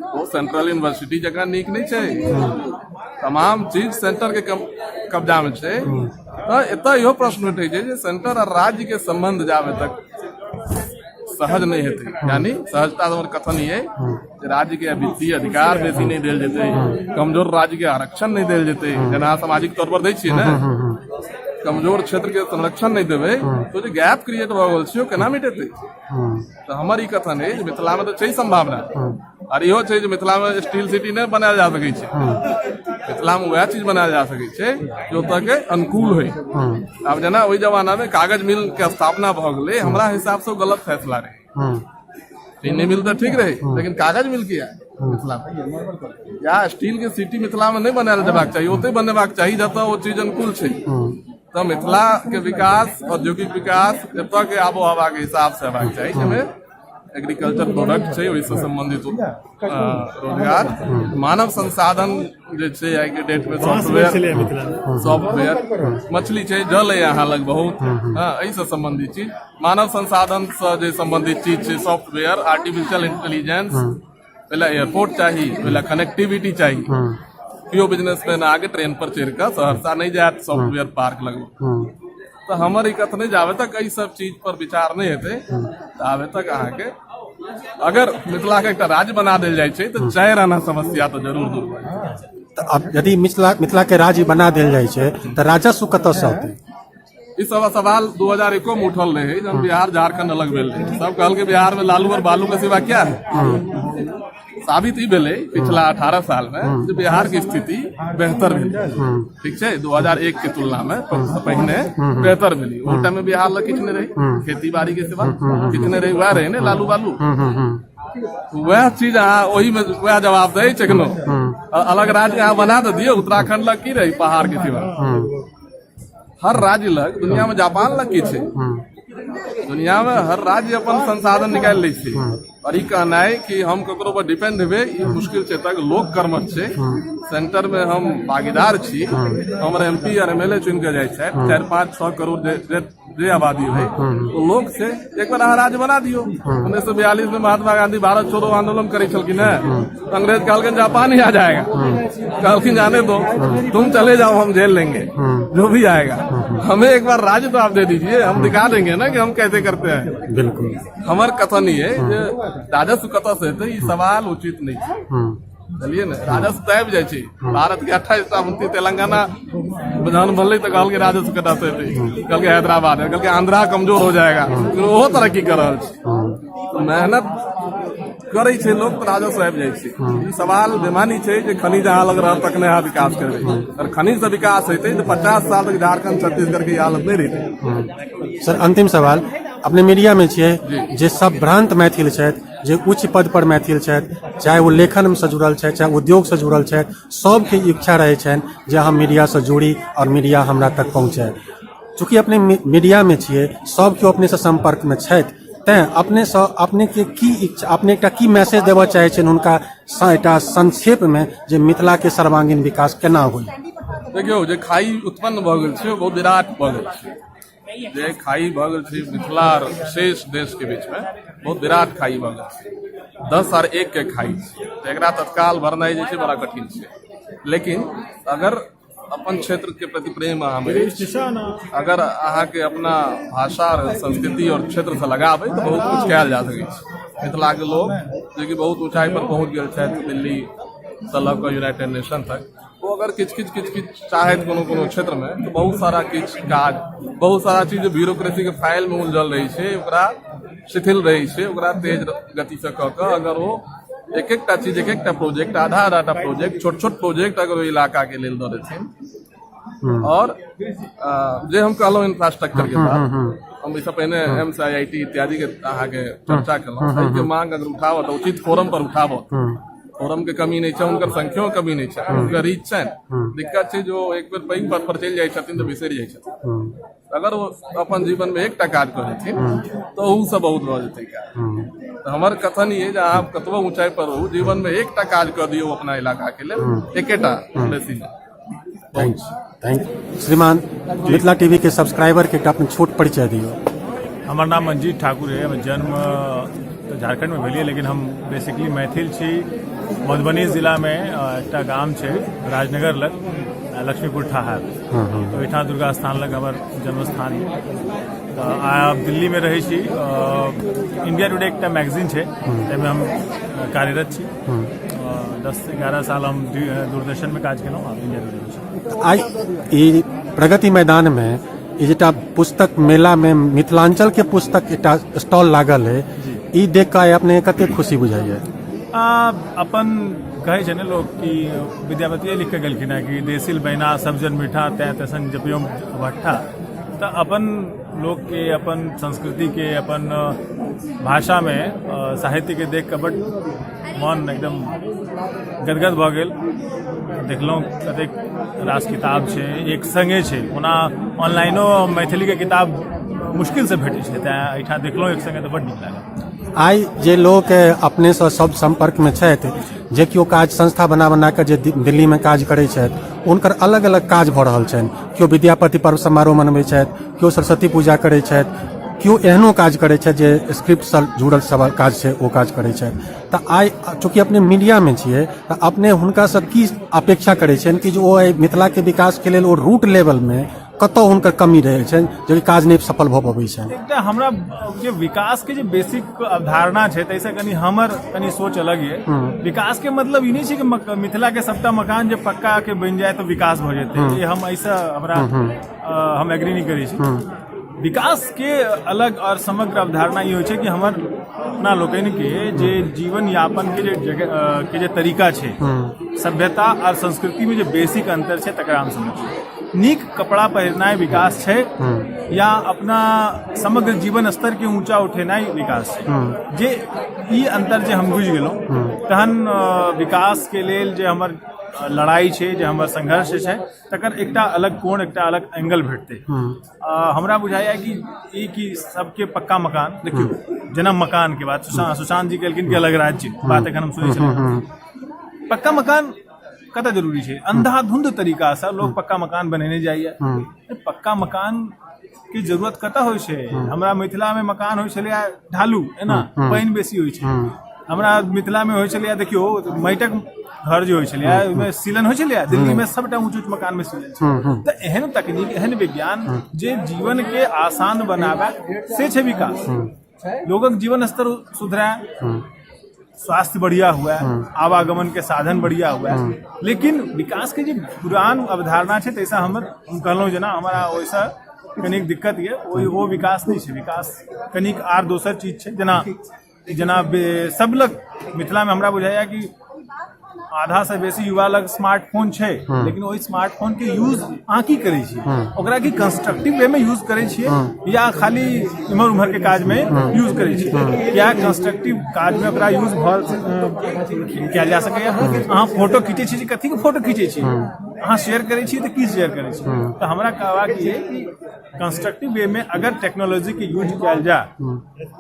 ओ सेंट्रल यूनिवर्सिटी जकाँ नीक नहि छै। तमाम चीज सेंटर के कब्जा मे छै। तऽ एतऽ इहो प्रश्न उठै छै जे सेंटर आ राज्य के संबंध जाबे तक सहज नहि हेतै, यानी सहजता हमर कथन ई अइ जे राज्य के वित्तीय अधिकार बेसी नहि देल जेतै, कमजोर राज्य के आरक्षण नहि देल जेतै, जेना सामाजिक तौर पर दै छियै ने, कमजोर क्षेत्र के संरक्षण नहि देबै, तो जे गैप क्रिएट भऽ गेल छै, ओ केना मिटेतै? तऽ हमर ई कथन अइ जे मिथिलामे तऽ छै सम्भावना। आर इहो छै जे मिथिलामे स्टील सिटी नहि बनायल जा सकै छै। मिथिलामे वएह चीज बनायल जा सकै छै जे ओतऽ के अनुकूल होइ। आब जेना ओहि जमानामे कागज मिल के स्थापना भऽ गेलै, हमरा हिसाबसँ गलत फैसला रहै। चीनी मिल तऽ ठीक रहै, लेकिन कागज मिल किया मिथिलामे या स्टील के सिटी मिथिलामे नहि बनायल जेबाक चाही, ओतहि बनेबाक चाही जतऽ ओ चीज अनुकूल छै। तऽ मिथिला के विकास, औद्योगिक विकास एतऽ के आबो हवा के हिसाब से हेबाक चाही, जाहिमे एग्रीकल्चर प्रोडक्ट छै, ओहिसँ सम्बन्धित रोजगार, मानव संसाधन जे छै आइ के डेट मे सॉफ्टवेयर, सॉफ्टवेयर, मछली छै, जल है अहाँ लग बहुत, हँ, एहिसँ सम्बन्धित चीज, मानव संसाधन से जे सम्बन्धित चीज छै, सॉफ्टवेयर, आर्टिफिशियल इंटेलिजेंस। पहिले एयरपोर्ट चाही, पहिले कनेक्टिविटी चाही। केओ बिजनेसमैन आगे ट्रेन पर चढ़ि कऽ सहरसा नहि जायत सॉफ्टवेयर पार्क लग। तऽ हमर ई कथन जाबे तक एहि सब चीज पर विचार नहि हेतै, ताबे तक अहाँके अगर मिथिला के एकटा राज्य बना देल जाइ छै तऽ 4 आना समस्या तऽ जरूर दूर भऽ जेतै। तऽ आब यदि मिथिला मिथिला के राज्य बना देल जाइ छै तऽ राजस्व कतऽसँ औतै? ई सब सवाल 2001 में उठल रहे, जब बिहार झारखंड अलग भेल रहे। सब कहलकै बिहार में लालू और बालू के सिवा क्या है। साबित ई भेलै पिछला 18 साल में जे बिहार के स्थिति बेहतर भेलै। ठीक छै, 2001 के तुलना में पहिने बेहतर भेलै। ओ टाइम में बिहार लग किछु नहि रहे, खेती बाड़ी के सिवा किछु नहि रहे, वएह रहे ने लालू बालू। वएह चीज अहाँ ओहि में वएह जवाब दै छै एखनो। अलग राज्य अहाँ बना तऽ दियौ। उत्तराखंड लग की रही पहाड़ के सिवा? हर राज्य लग दुनिया में, जापान लग की छै? दुनिया में हर राज्य अपन संसाधन निकालि लै छै। और ई कहनाइ कि हम ककरो पर डिपेंड हेबै, ई मुश्किल छै। तक लोक कर्मठ छै, सेंटर में हम भागीदार छी, हमर एमपी और एमएलए चुनि कऽ जाइ छथि, 4 5 6 करोड़ जे जे जे आबादी है ओ लोक छै। एक बार अहाँ राज्य बना दियौ। 1942 में महात्मा गांधी भारत छोड़ो आंदोलन करै छलखिन हेँ, अंग्रेज कहलखिन जापान ही आ जाएगा। कहलखिन जाने दो, तुम चले जाओ, हम झेल लेंगे जो भी आएगा, हमें एक बार राज्य तो आप दे दीजिए, हम दिखा देंगे ना कि हम कैसे करते हैं। हमर कथन ई है जे राजस्व कतऽ से हेतै, ई सवाल उचित नहि छै। बुझलियै ने? राजस्व तऽ आबि जाइ छै। भारत के 28 टा उनतीस तेलंगाना जहन बनलै तऽ कहलकै राजस्व कतऽ से हेतै? कहलकै हैदराबाद, कहलकै आंध्रा कमजोर हो जाएगा। लेकिन ओहो तरक्की कर रहल छै। तऽ मेहनत करै छै लोक तऽ राजस्व आबि जाइ छै। ई सवाल बेमानी छै जे खनिज अहाँ लग रहत तखने अहाँ विकास करबै। अगर खनिज से विकास हेतै तऽ 50 साल तक झारखंड छत्तीसगढ़ के ई हालत नहि रहितै। सर, अंतिम सवाल। अपने मीडियामे छियै, जे सब भ्रांत मैथिल छथि, जे उच्च पद पर मैथिल छथि, चाहे ओ लेखनसँ जुड़ल छथि, चाहे उद्योगसँ जुड़ल छथि, सबके इच्छा रहै छनि जे हम मीडियासँ जुड़ी आओर मीडिया हमरा तक पहुँचय। चूँकि अपने मीडियामे छियै, सब केओ अपनेसँ सम्पर्कमे छथि, तैँ अपनेसँ अपनेके की इच्छा, अपने एकटा की मैसेज देबऽ चाहै छियनि हुनका एकटा संक्षेपमे जे मिथिलाके सर्वांगीण विकास केना होइ? देखियौ, जे खाई उत्पन्न भऽ गेल छै ओ बहुत विराट भऽ गेल छै। जे खाई भऽ गेल छै मिथिला आर शेष देश के बीच में, बहुत विराट खाई भऽ गेल छै। 10 आर 1 के खाई छै, तऽ एकरा तत्काल भरनाइ जे छै बड़ा कठिन छै। लेकिन अगर अपन क्षेत्र के प्रति प्रेम अहाँमे अछि, अगर अहाँके अपना भाषा और संस्कृति और क्षेत्रसँ लगाव अइ, तऽ बहुत किछु कयल जा सकै छै। मिथिलाके लोक जेकि बहुत ऊँचाइ पर पहुँच गेल छथि, दिल्लीसँ लऽ कऽ यूनाइटेड नेशन तक, ओ अगर किछु किछु किछु किछु चाहैत कोनो कोनो क्षेत्रमे तऽ बहुत सारा किछु काज, बहुत सारा चीज जे ब्यूरोक्रेसीके फाइलमे उलझल रहै छै, ओकरा शिथिल रहै छै, ओकरा तेज गतिसँ कऽ कऽ अगर ओ एक एकटा चीज, एक एकटा प्रोजेक्ट, आधा आधाटा प्रोजेक्ट, छोट छोट प्रोजेक्ट अगर ओहि इलाकाके लेल दऽ देथिन। आओर जे हम कहलहुँ इंफ्रास्ट्रक्चरके बात, हम एहिसँ पहिने एम्स, आई I T इत्यादिके अहाँके चर्चा केलहुँ, एहिके मांग अगर उठाबत, उचित फोरम पर उठाबत। फोरम के कमी नहि छै, हुनकर संख्यो कमी नहि छै, हुनकर रीच छनि। दिक्कत छै जो एक बेर पैघ पद पर चलि जाइ छथिन तऽ बिसरि जाइ छथिन। अगर ओ अपन जीवन मे एकटा काज कऽ लेथिन तऽ ओहूसँ बहुत भऽ जेतै काज। तऽ हमर कथन ई अइ जे अहाँ कतबो ऊँचाइ पर रहू, जीवन मे एकटा काज कऽ दियौ अपना इलाका के लेल, एकेटा, बेसी नहि। Thank thank श्रीमान, मिथिला टीवी के सब्सक्राइबर के एकटा अपन छोट परिचय दियौ। हमर नाम मंजीत ठाकुर है। हमर जन्म तऽ झारखण्डमे भेलियै, लेकिन हम बेसिकली मैथिल छी। मधुबनी जिलामे एकटा गाम छै राजनगर लग, लक्ष्मीपुर ठाहर, तऽ ओहिठाम दुर्गा स्थान लग हमर जन्म स्थान यऽ। तऽ आब दिल्लीमे रहै छी। इंडिया टुडे एकटा मैगजीन छै, ताहिमे हम कार्यरत छी। 10-11 साल हम दूरदर्शनमे काज केलहुँ, आब इंडिया टुडेमे छी। आइ ई प्रगति मैदानमे ई जेटा पुस्तक मेलामे मिथिलांचलके पुस्तक एकटा स्टॉल लागल है, ई देख कऽ आइ अपने कते खुशी बुझाइए? अपन कहै छै ने लोक कि विद्यापतिए लिख कऽ गेलखिन हेँ कि देसिल बैना सब जन मीठा तैं तैसन जपियो भट्ठा। तऽ अपन लोकके, अपन संस्कृतिके, अपन भाषामे साहित्यके देख कऽ बड्ड मन एकदम गदगद भऽ गेल। देखलहुँ कतेक रास किताब छै, एक सङ्गे छै। ओना ऑनलाइनो मैथिलीके किताब मुश्किलसँ भेटै छै, तैँ एहिठाम देखलहुँ एक सङ्गे तऽ बड्ड नीक लागल। आइ जे लोक अपनेसँ सब सम्पर्कमे छथि, जे केओ काज संस्था बना बना कऽ जे दिल्लीमे काज करै छथि, हुनकर अलग अलग काज भऽ रहल छनि। केओ विद्यापति पर्व समारोह मनबै छथि, केओ सरस्वती पूजा करै छथि, केओ एहनो काज करै छथि जे स्क्रिप्टसँ जुड़ल सवाल काज छै ओ काज करै छथि। तऽ आइ चूँकि अपने मीडियामे छियै तऽ अपने हुनकासँ की अपेक्षा करै छियनि कि जे ओ एहि मिथिलाके विकासके लेल ओ रूट लेवलमे कतऽ हुनकर कमी रहै छनि जे काज नहि सफल भऽ पबै छनि? एकटा हमरा जे विकास के जे बेसिक अवधारणा छै ताहिसँ कनि हमर कनि सोच अलग ये। विकास के मतलब ई नहि छै कि मिथिला के सबटा मकान जे पक्का के बनि जाय तऽ विकास भऽ जेतै। ई हम एहिसँ हमरा हम एग्री नहि करै छी। विकास के अलग और समग्र अवधारणा ई होइ छै कि हमर अपना लोकनि के जे जीवन यापन के जे जगह के जे तरीका छै, सभ्यता और संस्कृति में जे बेसिक अंतर छै तकरा हम समझ छी। नीक कपड़ा पहिरनाइ विकास छै या अपना समग्र जीवन स्तर के ऊंचा उठेनाइ विकास छै? जे ई अंतर जे हम बुझि गेलहुँ तहन विकास के लेल जे हमर लड़ाई छै, जे हमर संघर्ष छै, तकर एकटा अलग कोण, एकटा अलग एंगल भेटतै। हमरा बुझाइया कि ई कि सबके पक्का मकान, देखियौ जेना मकान के बात सुशांत जी कहलखिन कि अलग राज्य बात एखन हम सुनै छलहुँ। पक्का मकान कतऽ जरूरी छै? अंधाधुंध तरीकासँ लोक पक्का मकान बनेने जाइए। पक्का मकान के जरूरत कतऽ होइ छै? हमरा मिथिलामे मकान होइ छलैए ढालू एना, पानि बेसी होइ छै। हमरा मिथिलामे होइ छलैए, देखियौ, माटिक घर जे होइ छलैए ओहिमे सीलन होइ छलैए। दिल्लीमे सबटा ऊँच ऊँच मकानमे सीलन छै। तऽ एहन तकनीक, एहन विज्ञान जे जीवनके आसान बनाबै से छै विकास। लोगक जीवन स्तर सुधरै, स्वास्थ्य बढ़िया हुआ, आवागमन के साधन बढ़िया हुआ, लेकिन विकास के जे पुरान अवधारणा छै तैसा हमर, हम कहलहुँ जेना, हमरा ओहिसँ कनिक दिक्कत यऽ। ओ विकास नहि छै। विकास कनिक आर दोसर चीज छै। जेना जेना सब लग मिथिलामे हमरा बुझाइया कि आधा से बेसी युवा लग स्मार्टफोन छै, लेकिन ओहि स्मार्टफोन के यूज अहाँ की करै छियै? ओकरा की कंस्ट्रक्टिव वे में यूज करै छियै या खाली इम्हर उम्हर के काज में यूज करै छियै? क्या कंस्ट्रक्टिव काज में ओकरा यूज भऽ कयल जा सकैया? अहाँ फोटो खींचै छी, कथी के फोटो खींचै छी? अहाँ शेयर करै छी तऽ की शेयर करै छी? तऽ हमरा कहबाक ये कि कंस्ट्रक्टिव वे में अगर टेक्नोलॉजी के यूज कयल जाय।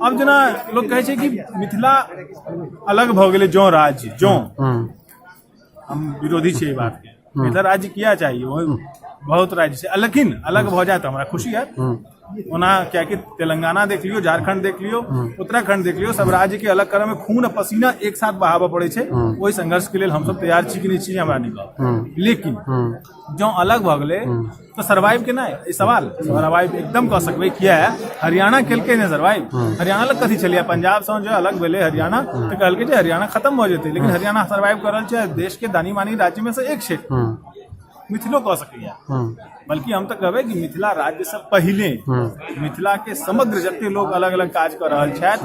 आब जेना लोक कहै छै कि मिथिला अलग भऽ गेलै जँ राज्य जँ, हम विरोधी छियै एहि बातके। मिथिला राज्य किया चाहिए? बहुत राज्य छै, लेकिन अलग भऽ जाय तऽ हमरा खुशी हैत ओना, कियाकि तेलंगाना देख लियौ, झारखंड देख लियौ, उत्तराखंड देख लियौ, सब राज्य के अलग करऽ मे खून आ पसीना एक साथ बहाबऽ पड़ै छै। ओहि संघर्ष के लेल हमसब तैयार छी कि नहि छी हमरा नहि कहब, लेकिन जँ अलग भऽ गेलै तऽ सर्वाइव केना? ई सवाल। सर्वाइव एकदम कऽ सकबै। किया हरियाणा केलकै नहि सर्वाइव? हरियाणा लग कथी छलियै? पंजाब सँ जे अलग भेलै हरियाणा तऽ कहलकै जे हरियाणा खत्म भऽ जेतै, लेकिन हरियाणा सर्वाइव कऽ रहल छै, देश के दानी मानी राज्य में से एक छै। मिथिलो कऽ सकैया। बल्कि हम तऽ कहबै कि मिथिला राज्य से पहिले मिथिला के समग्र जते लोग अलग अलग काज कऽ रहल छथि,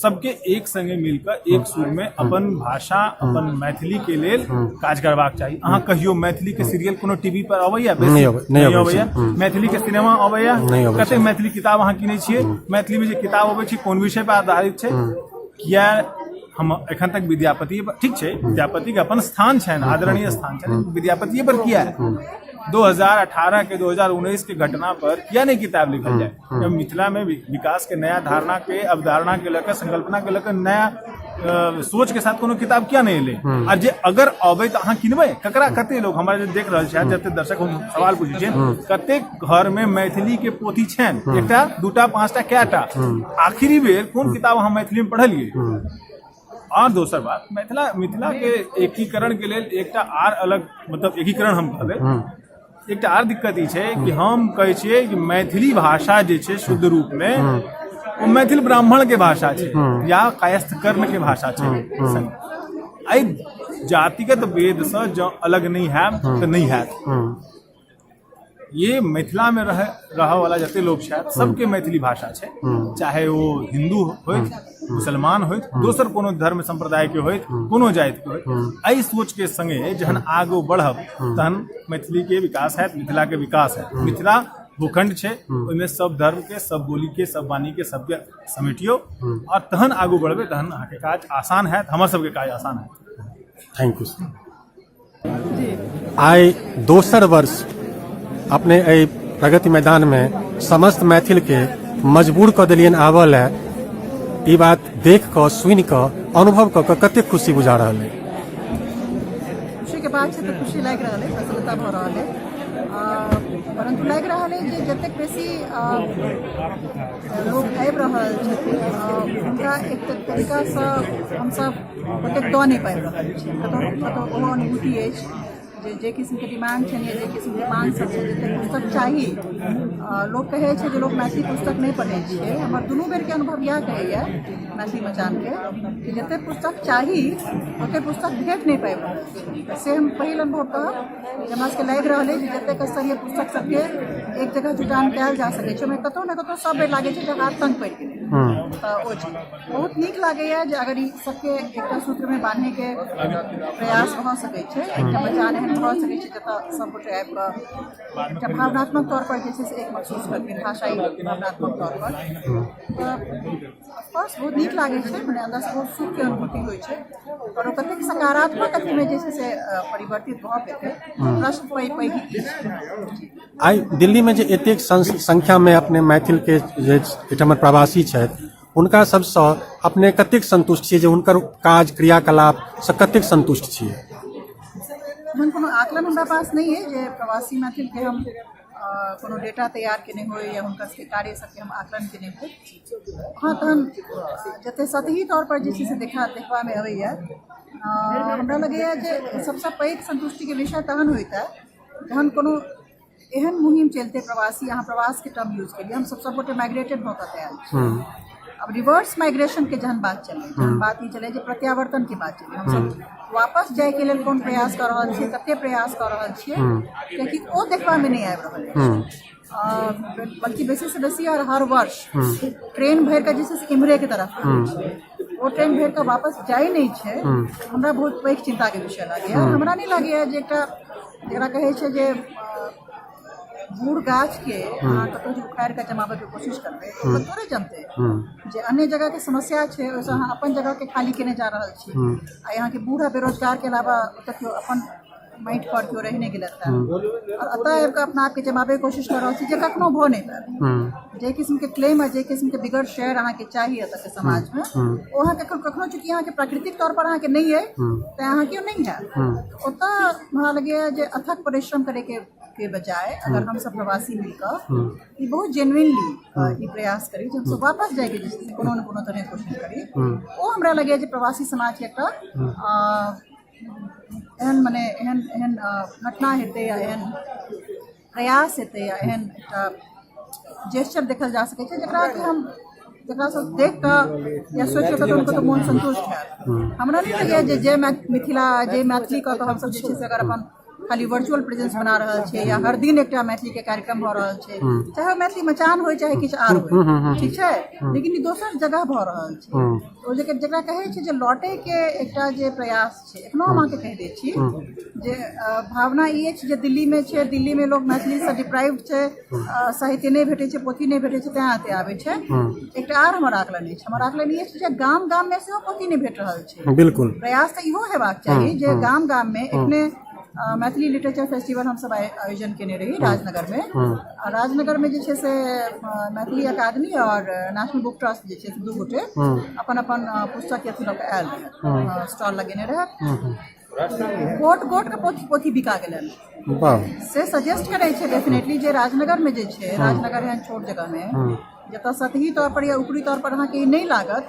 सबके एक संगे मिलकर एक सुर में अपन भाषा, अपन मैथिली के लेल काज करबाक चाही। अहाँ कहियो मैथिली के सीरियल कोनो टीवी पर अबैया? नहि अबै- नहि अबै अबैया। छै। मैथिली के सिनेमा अबैया? नहि अबै कते मैथिली किताब अहाँ किनै छियै? मैथिली में जे किताब अबै छै कोन विषय पर आधारित छै? किया हम एखन तक विद्यापति, ठीक छै, विद्यापति के अपन स्थान छनि, आदरणीय स्थान छनि, विद्यापतिये पर किया 2018 के 2019 के घटना पर किया नहि किताब लिखल जाय? जब मिथिला में विकास के नया धारणा के अवधारणा के लऽ, संकल्पना के लऽ नया सोच के साथ कोनो किताब किया नहि एलै? आ जे अगर अबै तऽ अहाँ किनबै? ककरा कते लोग हमरा जे देख रहल छथि, जते दर्शक, हम सवाल पूछै छियै, कतेक घर में मैथिली के पोथी छनि? एकटा, दूटा, पाँचटा, कएटा? आखिरी बेर कोन किताब अहाँ मैथिली में पढ़लियै? आओर दोसर बात, मिथिला मिथिला के एकीकरण के लेल एकटा आर अलग, मतलब एकीकरण हम कहबै, एकटा आर दिक्कत ई छै कि हम कहै छियै कि मैथिली भाषा जे छै शुद्ध रूप मे ओ मैथिल ब्राह्मण के भाषा छै या कायस्थ कर्ण के भाषा छै। एहि जातिगत भेदसँ जँ अलग नहि हैब तऽ नहि हैत। ये मिथिलामे रह रहऽवला जते लोक छथि सबके मैथिली भाषा छै, चाहे ओ हिन्दू होथि, मुसलमान होथि, दोसर कोनो धर्म सम्प्रदाय के होथि, कोनो जाति के होथि। एहि सोच के संगे जहन आगू बढ़ब तहन मैथिली के विकास हैत, मिथिला के विकास हैत। मिथिला भूखंड छै, ओहिमे सब धर्म के, सब बोली के, सब वाणी के, सबके समेटियौ और तहन आगू बढ़बै, तहन अहाँके काज आसान हैत, हमर सबके काज आसान हैत। Thank you. आइ दोसर वर्ष अपने एहि प्रगति मैदानमे समस्त मैथिलके मजबूर कऽ देलियनि आबऽ लए, ई बात देख कऽ, सुनि कऽ, अनुभव कऽ कऽ कतेक खुशी बुझा रहल अइ? खुशीके बात छै तऽ खुशी लागि रहल अइ, प्रसन्नता भऽ रहल अइ, परन्तु लागि रहल अइ जे जतेक बेसी लोक आबि रहल छथिन हुनका एक तरीकासँ हमसब ओतेक दऽ नहि पाबि रहल छी। कतहु कतहु ओहो अनुभूति अछि जे जे किस्मके डिमांड छनि या जे किस्मके माँग सब छै, जतेक पुस्तक चाही। लोक कहै छै जे लोक मैथिली पुस्तक नहि पढ़ै छियै। हमर दुनू बेरके अनुभव इएह कहैए मैथिली मचानके कि जतेक पुस्तक चाही ओतेक पुस्तक भेट नहि पाबि रहल छै। तऽ से हम पहिल अनुभव कहब जे हमरा सबके लागि रहल अछि जे जतेक स्तरीय पुस्तक सबके एक जगह जुटान कयल जा सकै छै, ओहिमे कतहु ने कतहु सब बेर लागै छै जे हाथ तंग पड़ि गेलै। तऽ ओ चीज बहुत नीक लागैए जे अगर ई सबके एकटा सूत्रमे बान्हैके प्रयास भऽ सकै छै, एकटा मचान एहन भऽ सकै छै जतऽ सबगोटे आबि कऽ एकटा भावनात्मक तौरपर जे छै से एक महसूस करथिन, भाषाई भावनात्मक तौरपर, तऽ ऑफकोर्स बहुत नीक लागै छै। मने अन्दरसँ बहुत सुखके अनुभूति होइ छै। पर ओ कतेक सकारात्मक अथीमे जे छै से परिवर्तित भऽ पेतै, प्रश्न पैघ पैघ ई छै। आइ दिल्लीमे जे एतेक संख्यामे अपने मैथिलके जे एहिठाम प्रवासी छथि, हुनका सबसँ अपने कतेक सन्तुष्ट छियै, जे हुनकर काज क्रियाकलापसँ कतेक सन्तुष्ट छियै? एहन कोनो आकलन हमरा पास नहि अइ जे प्रवासी मैथिलके हम कोनो डेटा तैयार केने होइ या हुनकर सबके कार्य सबके हम आकलन केने होइ। हँ, तहन जते सतही तौर पर जे छै से देखबामे अबैया, हमरा लगैया जे सबसँ पैघ सन्तुष्टिके विषय तहन होइता जहन कोनो एहन मुहिम चलते। प्रवासी, अहाँ प्रवासके टर्म यूज केलियै, हम सब सबगोटे माइग्रेटेड भऽ कऽ आयल छी। आब रिवर्स माइग्रेशनके जहन बात चलै, जहन बात ई चलै जे प्रत्यावर्तनके बात चलै, हमसब वापस जायके लेल कोन प्रयास कऽ रहल छियै, कते प्रयास कऽ रहल छियै, कियाकि ओ देखबामे नहि आबि रहल अछि, बल्कि बेसीसँ बेसी आओर हर वर्ष ट्रेन भरि कऽ जे छै से इम्हरेके तरफ आबै छै, ओ ट्रेन भरि कऽ वापस जाइ नहि छै। हमरा बहुत पैघ चिन्ताके विषय लागैए। हमरा नहि लागैए जे एकटा जकरा कहै छै जे बूढ़ गाछके अहाँ कतहु जे उखाड़ि कऽ जमाबैके कोशिश करबै तऽ ओ थोड़े जमतै। जे अन्य जगहके समस्या छै, ओहिसँ अहाँ अपन जगहके खाली केने जा रहल छी आ यहाँके बूढ़ आ बेरोजगारके अलावा ओतऽ केओ अपन माटि पर केओ रहि नहि गेलथि हँ आओर एतऽ आबि कऽ अपना आपके जमाबैके कोशिश कऽ रहल छी जे कखनो भऽ नहि पायत। जाहि किस्मके क्लेम आ जाहि किस्मके बिगर शेयर अहाँके चाही एतऽके समाजमे, ओ अहाँके कखनो, चूँकि अहाँके प्राकृतिक तौर पर अहाँके नहि अइ, तेँ अहाँके ओ नहि हैत। ओतऽ हमरा लगैए जे अथक परिश्रम करैके के बजाय अगर हमसब प्रवासी मिलकऽ ई बहुत जेन्युइनली ई प्रयास करी जे हमसब वापस जाइके जे छै से कोनो ने कोनो तरहे कोशिश करी, ओ हमरा लगैए जे प्रवासी समाजके एकटा एहन मने एहन एहन घटना हेतै या एहन प्रयास हेतै या एहन एकटा जेस्चर देखल जा सकै छै जकरा कि हम जकरासँ देख कऽ या सोचि कऽ कतहु कतहु मोन सन्तुष्ट हैत। हमरा नहि लगैए जे जय मिथिला, जय मैथिली कऽ कऽ हमसभ जे छै से अगर अपन खाली वर्चुअल प्रेजेंस बना रहल छियै या हर दिन एकटा मैथिलीके कार्यक्रम भऽ रहल छै, चाहे ओ मैथिली मचान होइ चाहे किछु आर होइ, ठीक छै, लेकिन ई दोसर जगह भऽ रहल छै। ओ जकरा कहै छै जे लौटैके एकटा जे प्रयास छै, एखनो हम अहाँके कहि दै छी जे भावना ई अछि जे दिल्लीमे छै, दिल्लीमे लोक मैथिलीसँ डिप्राइव्ड छै, साहित्य नहि भेटै छै, पोथी नहि भेटै छै, तेँ एतऽ आबै छै। एकटा आर हमर आकलन अछि। हमर आकलन ई अछि जे गाम गाममे सेहो पोथी नहि भेट रहल छै। प्रयास तऽ इहो हेबाक चाही जे गाम गाममे। एखने मैथिली लिटरेचर फेस्टिवल हमसब आयोजन केने रही राजनगरमे आ राजनगरमे जे छै से मैथिली अकादमी आओर नेशनल बुक ट्रस्ट जे छै से दू गोटे अपन अपन पुस्तकके अथी लऽ कऽ आयल रहै, स्टॉल लगेने रहै। गोट गोट के पोथी पोथी बिका गेलनि। से सजेस्ट करै छै डेफिनेटली जे राजनगरमे जे छै, राजनगर एहन छोट जगहमे जतऽ सतही तौर पर या ऊपरी तौर पर अहाँके ई नहि लागत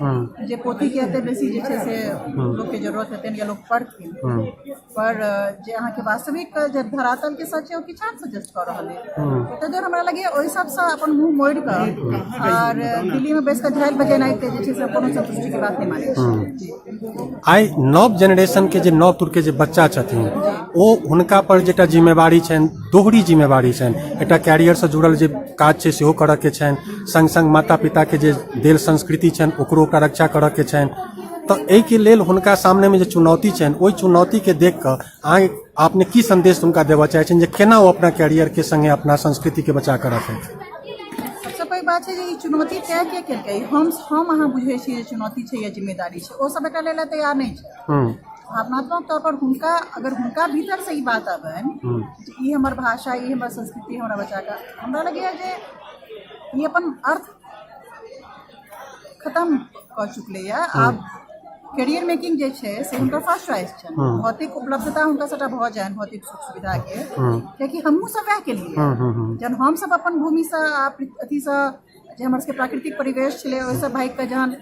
जे पोथीके एते बेसी जे छै से लोकके जरूरत हेतनि या लोक पढ़थिन, पर जे अहाँके वास्तविक जे धरातलके सच छै, ओ किछु आर सजेस्ट कऽ रहल अइ। ताहि दुआरे हमरा लगैए ओहि सबसँ अपन मुँह मोड़ि कऽ आर दिल्लीमे बैस कऽ झालि बजेनाइ जे छै से कोनो संतुष्टिके बात नहि मानै छी। आइ नव जेनरेशनके जे नव तुरके जे बच्चा छथिन, ओ हुनका पर जेटा जिम्मेवारी छनि दोहरी जिम्मेवारी छनि। एकटा कैरियरसँ जुड़ल जे काज छै सेहो करऽके छनि, सङ्ग सङ्ग माता पिताके जे देल संस्कृति छनि ओकरो ओकरा रक्षा करऽके छनि। तऽ एहिके लेल हुनका सामनेमे जे चुनौती छनि, ओहि चुनौतीके देख कऽ अहाँ अपने की सन्देश हुनका देबऽ चाहै छियनि जे केना ओ अपना कैरियरके सङ्गे अपना संस्कृतिके बचा कऽ रखथि? सबसँ पैघ बात छै जे ई चुनौती तय के केलकै? हम अहाँ बुझै छियै जे चुनौती छै या जिम्मेदारी छै, ओ सब एकरा लेल तैयार नहि छै। भावनात्मक तौर पर हुनका, अगर हुनका भीतरसँ ई बात आबनि जे ई हमर भाषा, ई हमर संस्कृति हमरा बचा कऽ, हमरा लगैए जे ई अपन अर्थ खतम कऽ चुकलैए। आब करियर मेकिंग जे छै से हुनकर फर्स्ट चॉइस छनि। भौतिक उपलब्धता हुनका सबटा भऽ जानि, भौतिक सुख सुविधाके, कियाकि हमहूँ सब वएह केलियै। जहन हमसब अपन भूमिसँ आ अथीसँ, जे हमर सबके प्राकृतिक परिवेश छलै, ओहिसँ भागि कऽ जहन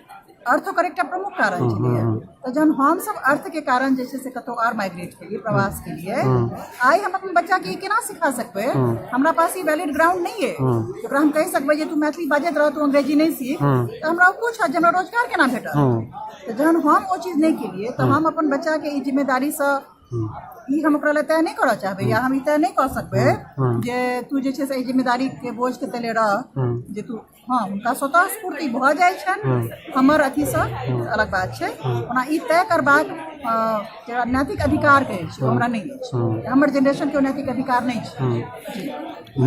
अर्थ ओकर एकटा प्रमुख कारण छलैए, तऽ जहन हमसब अर्थके कारण जे छै से कतहु आओर माइग्रेट केलियै, प्रवास केलियै, आइ हम अपन बच्चाके ई केना सिखा सकबै? हमरा पास ई वैलिड ग्राउंड नहि अइ ओकरा हम कहि सकबै जे तू मैथिली बाजैत रह, तू अंग्रेजी नहि सीख। तऽ हमरा ओ पूछत जे हमरा रोजगार केना भेटत? तऽ जहन हम ओ चीज नहि केलियै, तऽ हम अपन बच्चाके ई जिम्मेदारीसँ ई हम ओकरा लए तय नहि करऽ चाहबै या हम ई तय नहि कऽ सकबै जे तू जे छै से एहि जिम्मेदारीके बोझके तले रह जे तू। हँ, हुनका स्वतः स्फूर्ति भऽ जाइ छनि हमर अथीसँ, अलग बात छै। ओना ई तय करबाक जेकरा नैतिक अधिकार कहै छै, ओ हमरा नहि अछि। हमर जेनरेशनके ओ नैतिक अधिकार नहि छै जी।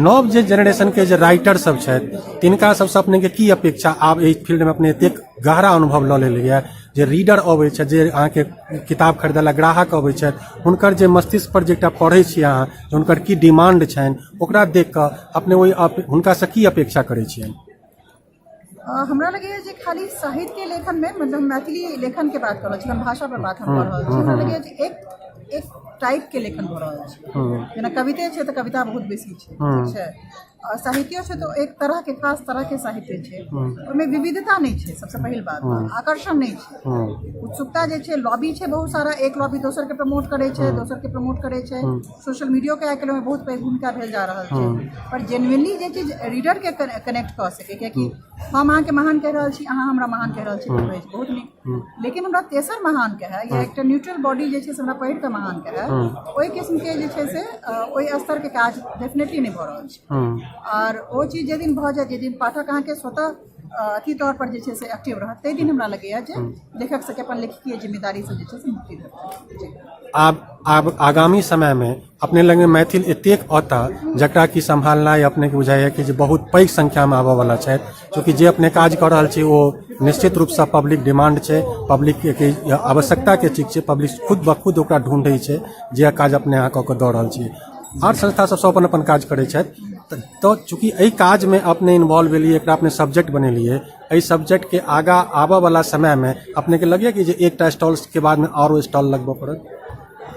नव जे जेनरेशनके जे राइटर सब छथि, तिनका सबसँ अपनेके की अपेक्षा? आब एहि फील्डमे अपने एतेक गहरा अनुभव लऽ लेलियै जे रीडर अबै छथि, जे अहाँके किताब खरीदै लए ग्राहक अबै छथि, हुनकर जे मस्तिष्क पर जे एकटा पढ़ै छी अहाँ जे हुनकर की डिमांड छनि, ओकरा देख कऽ अपने ओहि हुनकासँ की अपेक्षा करै छियनि? हमरा लगैए जे खाली साहित्य लेखनमे, मतलब मैथिली लेखनके बात कऽ रहल छी हम, भाषा पर बात हम कऽ रहल छी, हमरा लगैए जे एक एक टाइपके लेखन भऽ रहल छै। जेना कविते छै तऽ कविता बहुत बेसी छै, ठीक छै, आओर साहित्यो छै तऽ एक तरहके, खास तरहके साहित्य छै, ओहिमे विविधता नहि छै। सबसँ पहिल बात, आकर्षण नहि छै, उत्सुकता जे छै, लॉबी छै बहुत सारा, एक लॉबी दोसरके प्रमोट करै छै, दोसरके प्रमोट करै छै। सोशल मीडियोके आइ काल्हि बहुत पैघ भूमिका भेल जा रहल छै, पर जेन्युइनली जे चीज रीडरके कनेक्ट कऽ सकै, कियाकि हम अहाँके महान कहि रहल छी, अहाँ हमरा महान कहि रहल छी, बहुत नीक, लेकिन हमरा तेसर महान कहै या एकटा न्यूट्रल बॉडी जे छै से हमरा पढ़ि कऽ महान कहै, ओहि किस्मके जे छै से ओहि स्तरके काज डेफिनेटली नहि भऽ रहल छै। आओर ओ चीज जाहि दिन भऽ जाय, जाहि दिन पाठक अहाँके स्वतः अथी तौर पर जे छै से एक्टिव रहत, ताहि दिन हमरा लगैए जे लेखक सबके अपन लेखकीय जिम्मेदारीसँ जे छै से मुक्ति भेटत जी। आब आगामी समयमे अपने लग मैथिल एतेक औता जकरा कि सम्हालनाइ अपनेके बुझाइए कि जे बहुत पैघ संख्यामे आबऽवला छथि, चूँकि जे अपने काज कऽ रहल छी ओ निश्चित रूपसँ पब्लिक डिमांड छै, पब्लिकके आवश्यकताके चीज छै, पब्लिक खुद ब खुद ओकरा ढूँढै छै जे काज अपने अहाँ कऽ कऽ दऽ रहल छी। आर संस्था सब अपन अपन काज करै छथि, तऽ चूँकि एहि काजमे अपने इन्वॉल्व भेलियै, एकरा अपने सब्जेक्ट बनेलियै, एहि सब्जेक्टके आगाँ आबऽवला समयमे अपनेके लगैए कि जे एकटा स्टॉलके बादमे आरो स्टॉल लगबऽ पड़त?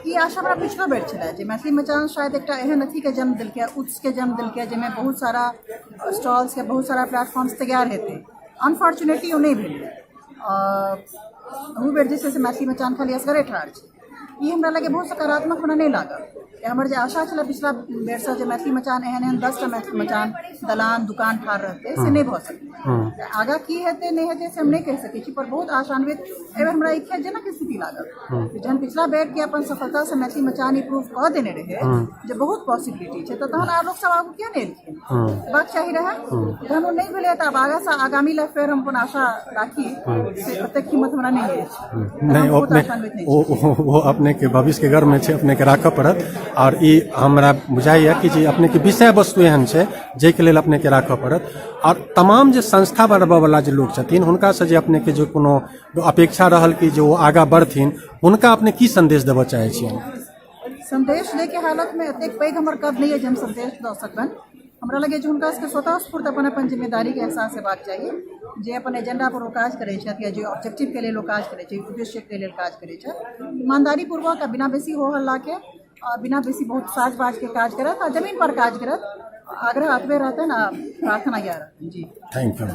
ई आशा हमरा पिछलो बेर छलै जे मैथिली मचान शायद एकटा एहन अथीके जन्म देलकै, उत्सके जन्म देलकै, जाहिमे बहुत सारा स्टॉल्सके बहुत सारा प्लेटफॉर्म्स तैयार हेतै। अनफॉर्चुनेटली ओ नहि भेलै। अहू बेर जे छै से मैथिली मचान खाली असगरे ठाढ़ छै। ई हमरा लगैए बहुत सकारात्मक हमरा नहि लागल। हमर जे आशा छलै पिछला बेरसँ जे मैथिली मचान एहन एहन 10टा मैथिली मचान दलान दुकान ठाढ़ रहतै, से नहि भऽ सकलै। आगाँ की हेतै, नहि हेतै, से हम नहि कहि सकै छी, पर बहुत आशान्वित एहि बेर हमरा ई खेदजनक स्थिति लागल जहन पिछला बेरके अपन सफलतासँ मैथिली मचान ई प्रूफ कऽ देने रहै जे बहुत पॉसिबिलिटी छै, तऽ तहन आर लोकसभ आगू किया नहि एलखिन, हेबाक चाही रहै। जहन ओ नहि भेलै तऽ आब आगाँसँ आगामी लए फेर हम अपन आशा राखी से ओतेक हिम्मत हमरा नहि अछि। नहि, हम बहुत अपने आशान्वित नहि ओ छी। ओ अपनेके भविष्यके गर्वमे छै, अपनेके राखऽ पड़त। आओर ई हमरा बुझाइए कि जे अपनेके विषय वस्तु एहन छै जाहिके लेल अपनेके राखऽ पड़त। आओर तमाम जे संस्था बनबऽवला जे लोक छथिन, हुनकासँ जे अपनेके जे कोनो अपेक्षा रहल कि जे ओ आगाँ बढ़थिन, हुनका अपने की सन्देश देबऽ चाहै छियनि? सन्देश दैके हालतमे एतेक पैघ हमर कद नहि अछि जे हम सन्देश दऽ सकबनि। हमरा लगैए जे हुनका सबके स्वतः स्फूर्त अपन अपन जिम्मेदारीके एहसास हेबाक चाही, जे अपन एजेंडा पर ओ काज करै छथि या जे ऑब्जेक्टिवके लेल ओ काज करै छथि, उद्देश्यके लेल काज करै छथि, ईमानदारी पूर्वक आ बिना बेसी हो हल्लाके आ बिना बेसी बहुत साज बाजके काज करत आ जमीन पर काज करत। आग्रह एतबे रहतनि आ प्रार्थना इएह रहतनि जी। Thank you.